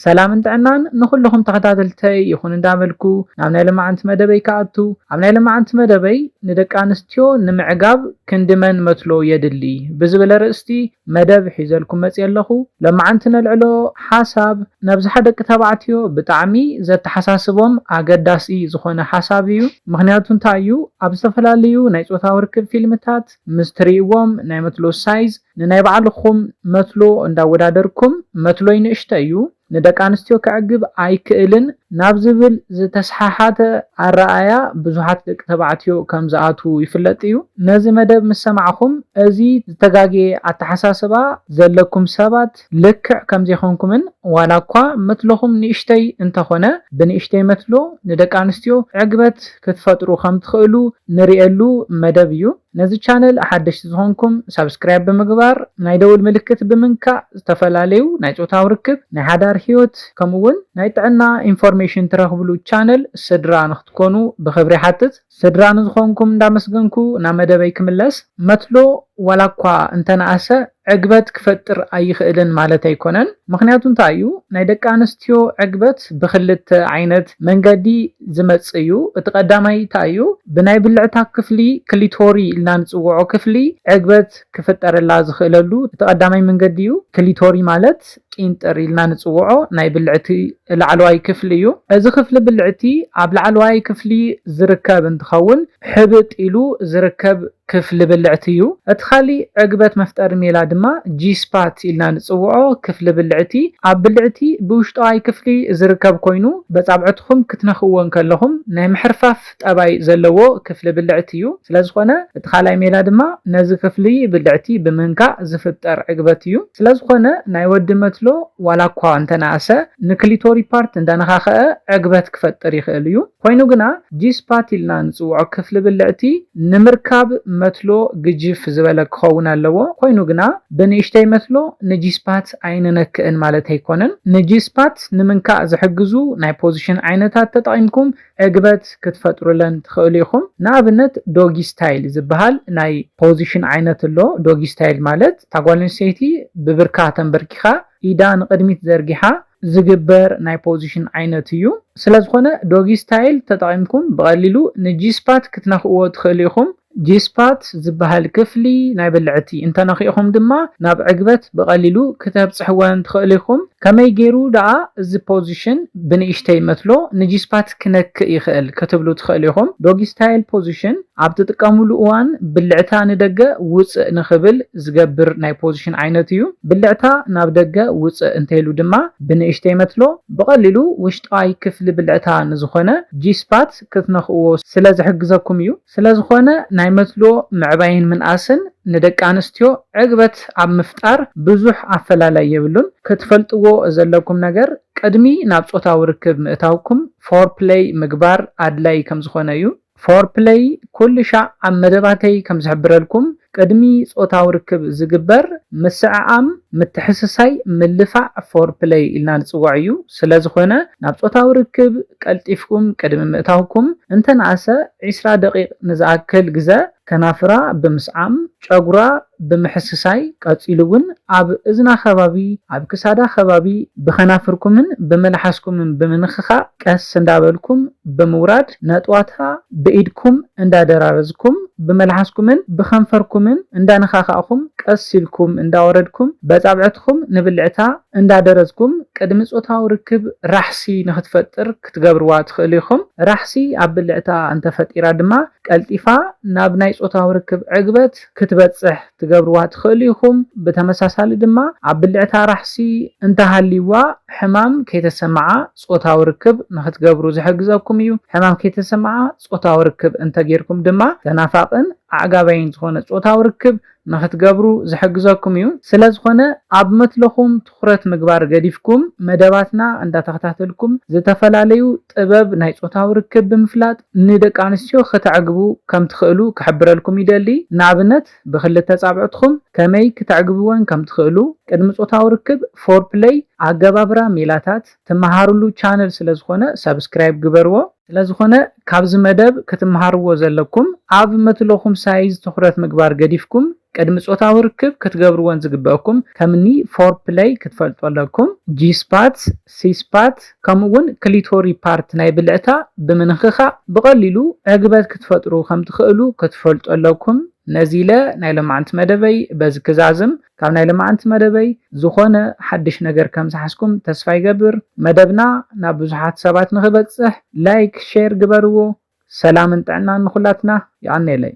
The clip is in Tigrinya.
ሰላምን ጥዕናን ንኹልኹም ተኸታተልተይ ይኹን እንዳበልኩ ናብ ናይ ለማዓንቲ መደበይ ክኣቱ። ኣብ ናይ ለማዓንቲ መደበይ ንደቂ ኣንስትዮ ንምዕጋብ ክንዲ መን መትሎ የድሊ ብዝብል ኣርእስቲ መደብ ሒዘልኩም መፅየ ኣለኹ። ለማዓንቲ ነልዕሎ ሓሳብ ነብዝሓ ደቂ ተባዕትዮ ብጣዕሚ ዘተሓሳስቦም ኣገዳሲ ዝኾነ ሓሳብ እዩ። ምኽንያቱ እንታይ እዩ? ኣብ ዝተፈላለዩ ናይ ፆታዊ ርክብ ፊልምታት ምስ ትርእይዎም ናይ መትሎ ሳይዝ ንናይ ባዕልኹም መትሎ እንዳወዳደርኩም፣ መትሎይ ንእሽተይ እዩ፣ ንደቂ ኣንስትዮ ከዕግብ ኣይክእልን ናብ ዝብል ዝተስሓሓተ ኣረኣያ ብዙሓት ደቂ ተባዕትዮ ከም ዝኣትዉ ይፍለጥ እዩ። ነዚ መደብ ምስ ሰማዕኹም፣ እዚ ዝተጋግየ ኣተሓሳስባ ዘለኩም ሰባት ልክዕ ከም ዘይኮንኩምን ዋላ እኳ መትሎኹም ንእሽተይ እንተኾነ፣ ብንእሽተይ መትሎ ንደቂ ኣንስትዮ ዕግበት ክትፈጥሩ ከም ትኽእሉ ንርእየሉ መደብ እዩ። ነዚ ቻነል ሓደሽቲ ዝኾንኩም ሳብስክራይብ ብምግባር ናይ ደውል ምልክት ብምንካእ ዝተፈላለዩ ናይ ጾታዊ ርክብ፣ ናይ ሓዳር ህይወት ከምኡ እውን ናይ ጥዕና ኢንፎርሜሽን ትረኽብሉ ቻነል ስድራ ንክትኮኑ ብኽብሪ ሓትት። ስድራ ንዝኾንኩም እንዳመስገንኩ ናብ መደበይ ክምለስ። መትሎ ዋላ እኳ እንተነኣሰ ዕግበት ክፈጥር ኣይኽእልን ማለት ኣይኮነን። ምኽንያቱ እንታይ እዩ? ናይ ደቂ ኣንስትዮ ዕግበት ብኽልተ ዓይነት መንገዲ ዝመጽእ እዩ። እቲ ቀዳማይ እንታይ እዩ? ብናይ ብልዕታ ክፍሊ ክሊቶሪ ኢልና ንጽውዖ ክፍሊ ዕግበት ክፍጠረላ ዝኽእለሉ እቲ ቀዳማይ መንገዲ እዩ። ክሊቶሪ ማለት ቂንጥር ኢልና ንጽውዖ ናይ ብልዕቲ ላዕለዋይ ክፍሊ እዩ። እዚ ክፍሊ ብልዕቲ ኣብ ላዕለዋይ ክፍሊ ዝርከብ እንትኸውን፣ ሕብጥ ኢሉ ዝርከብ ክፍሊ ብልዕቲ እዩ። እቲ ካሊእ ዕግበት መፍጠሪ ሜላ ድማ ጂስፓት ኢልና ንጽውዖ ክፍሊ ብልዕቲ፣ ኣብ ብልዕቲ ብውሽጣዊ ክፍሊ ዝርከብ ኮይኑ፣ በጻብዕትኹም ክትነኽእዎ እንከለኹም ናይ ምሕርፋፍ ጠባይ ዘለዎ ክፍሊ ብልዕቲ እዩ። ስለዝኾነ እቲ ካልኣይ ሜላ ድማ ነዚ ክፍሊ ብልዕቲ ብምንካእ ዝፍጠር ዕግበት እዩ። ስለዝኾነ ናይ ወዲ መትሎ ዋላ እኳ እንተነኣሰ ንክሊቶሪ ፓርት እንዳነኻኸአ ዕግበት ክፈጥር ይኽእል እዩ። ኮይኑ ግና ጂስፓት ኢልና ንጽውዖ ክፍሊ ብልዕቲ ንምርካብ መትሎ ግጅፍ ዝበለ ክኸውን ኣለዎ። ኮይኑ ግና ብንእሽተይ መትሎ ንጂስፓት ኣይንነክእን ማለት ኣይኮነን። ንጂስፓት ንምንካእ ዝሕግዙ ናይ ፖዚሽን ዓይነታት ተጠቒምኩም ዕግበት ክትፈጥሩለን ትኽእሉ ኢኹም። ንኣብነት ዶጊ ስታይል ዝበሃል ናይ ፖዚሽን ዓይነት ኣሎ። ዶጊ ስታይል ማለት እታ ጓል ኣንስተይቲ ብብርካ ተንበርኪኻ ኢዳ ንቕድሚት ዘርጊሓ ዝግበር ናይ ፖዚሽን ዓይነት እዩ። ስለዝኾነ ዶጊ ስታይል ተጠቒምኩም ብቐሊሉ ንጂስፓት ክትነኽእዎ ትኽእሉ ኢኹም። ጂስፓት ዝበሃል ክፍሊ ናይ ብልዕቲ እንተነኺእኹም ድማ ናብ ዕግበት ብቐሊሉ ክተብጽሕወን ትኽእሉ ኢኹም። ከመይ ገይሩ ደኣ እዚ ፖዚሽን ብንእሽተይ መትሎ ንጂስፓት ክነክእ ይኽእል ክትብሉ ትኽእሉ ኢኹም። ዶጊ ስታይል ፖዚሽን ኣብ ትጥቀሙሉ እዋን ብልዕታ ንደገ ውፅእ ንኽብል ዝገብር ናይ ፖዚሽን ዓይነት እዩ። ብልዕታ ናብ ደገ ውፅእ እንተይሉ ድማ ብንእሽተይ መትሎ ብቐሊሉ ውሽጣዊ ክፍሊ ብልዕታ ንዝኾነ ጂስፓት ክትነኽእዎ ስለ ዝሕግዘኩም እዩ። ስለዝኾነ ናይ መትሎ ምዕባይን ምንኣስን ንደቂ ኣንስትዮ ዕግበት ኣብ ምፍጣር ብዙሕ ኣፈላላይ የብሉን። ክትፈልጥዎ ዘለኩም ነገር ቅድሚ ናብ ጾታዊ ርክብ ምእታውኩም ፎርፕለይ ምግባር ኣድላይ ከም ዝኾነ እዩ። ፎርፕለይ ኩሉ ሻዕ ኣብ መደባተይ ከም ዝሕብረልኩም ቅድሚ ጾታዊ ርክብ ዝግበር ምስዕዓም፣ ምትሕስሳይ፣ ምልፋዕ ፎርፕለይ ኢልና ንጽውዖ እዩ። ስለዝኾነ ናብ ጾታዊ ርክብ ቀልጢፍኩም ቅድሚ ምእታውኩም እንተነኣሰ ዒስራ ደቂቕ ንዝኣክል ግዘ ከናፍራ ብምስዓም፣ ጨጉራ ብምሕስሳይ፣ ቀጺሉ እውን ኣብ እዝና ከባቢ፣ ኣብ ክሳዳ ከባቢ ብኸናፍርኩምን ብመልሓስኩምን ብምንኽኻእ ቀስ እንዳበልኩም ብምውራድ ነጥዋታ ብኢድኩም እንዳደራረዝኩም ብመልሓስኩምን ብኸንፈርኩምን እንዳነኻኻእኹም ቀስ ኢልኩም እንዳወረድኩም በጻብዕትኹም ንብልዕታ እንዳደረዝኩም ቅድሚ ጾታዊ ርክብ ራሕሲ ንኽትፈጥር ክትገብርዋ ትኽእሉ ኢኹም። ራሕሲ ኣብ ብልዕታ እንተፈጢራ ድማ ቀልጢፋ ናብ ናይ ጾታዊ ርክብ ዕግበት ክትበጽሕ ትገብርዋ ትኽእሉ ኢኹም። ብተመሳሳሊ ድማ ኣብ ብልዕታ ራሕሲ እንተሃልይዋ ሕማም ከይተሰምዓ ጾታዊ ርክብ ንኽትገብሩ ዝሕግዘኩም እዩ። ሕማም ከይተሰምዓ ጾታዊ ርክብ እንተጌርኩም ድማ ተናፋቕን ኣዕጋባይን ዝኾነ ጾታዊ ርክብ ንኽትገብሩ ዝሕግዘኩም እዩ። ስለዝኾነ ኣብ መትለኹም ትኹረት ምግባር ገዲፍኩም መደባትና እንዳተኸታተልኩም ዝተፈላለዩ ጥበብ ናይ ጾታዊ ርክብ ብምፍላጥ ንደቂ ኣንስትዮ ከተዕግቡ ከም ትኽእሉ ክሕብረልኩም ይደሊ። ንኣብነት ብክልተ ጻብዕትኹም ከመይ ክተዕግብወን ከም ትኽእሉ ቅድሚ ጾታዊ ርክብ ፎርፕለይ ኣገባብራ ሜላታት ትመሃርሉ ቻነል ስለዝኾነ ሳብስክራይብ ግበርዎ። ስለዝኾነ ካብዚ መደብ ክትመሃርዎ ዘለኩም ኣብ መትለኹም ሳይዝ ትኹረት ምግባር ገዲፍኩም ቅድሚ ጾታዊ ርክብ ክትገብርወን ዝግበአኩም ከምኒ ፎር ፕለይ ክትፈልጡ ኣለኩም። ጂ ስፓት፣ ሲ ስፓት ከምኡ እውን ክሊቶሪ ፓርት ናይ ብልዕታ ብምንኽኻእ ብቐሊሉ ዕግበት ክትፈጥሩ ከም ትኽእሉ ክትፈልጡ ኣለኩም። ነዚ ኢለ ናይ ሎማዓንቲ መደበይ በዚ ክዛዝም። ካብ ናይ ሎማዓንቲ መደበይ ዝኾነ ሓድሽ ነገር ከም ዝሓዝኩም ተስፋ ይገብር። መደብና ናብ ብዙሓት ሰባት ንኽበጽሕ ላይክ፣ ሼር ግበርዎ። ሰላምን ጥዕናን ንኹላትና። ይቐንየለይ።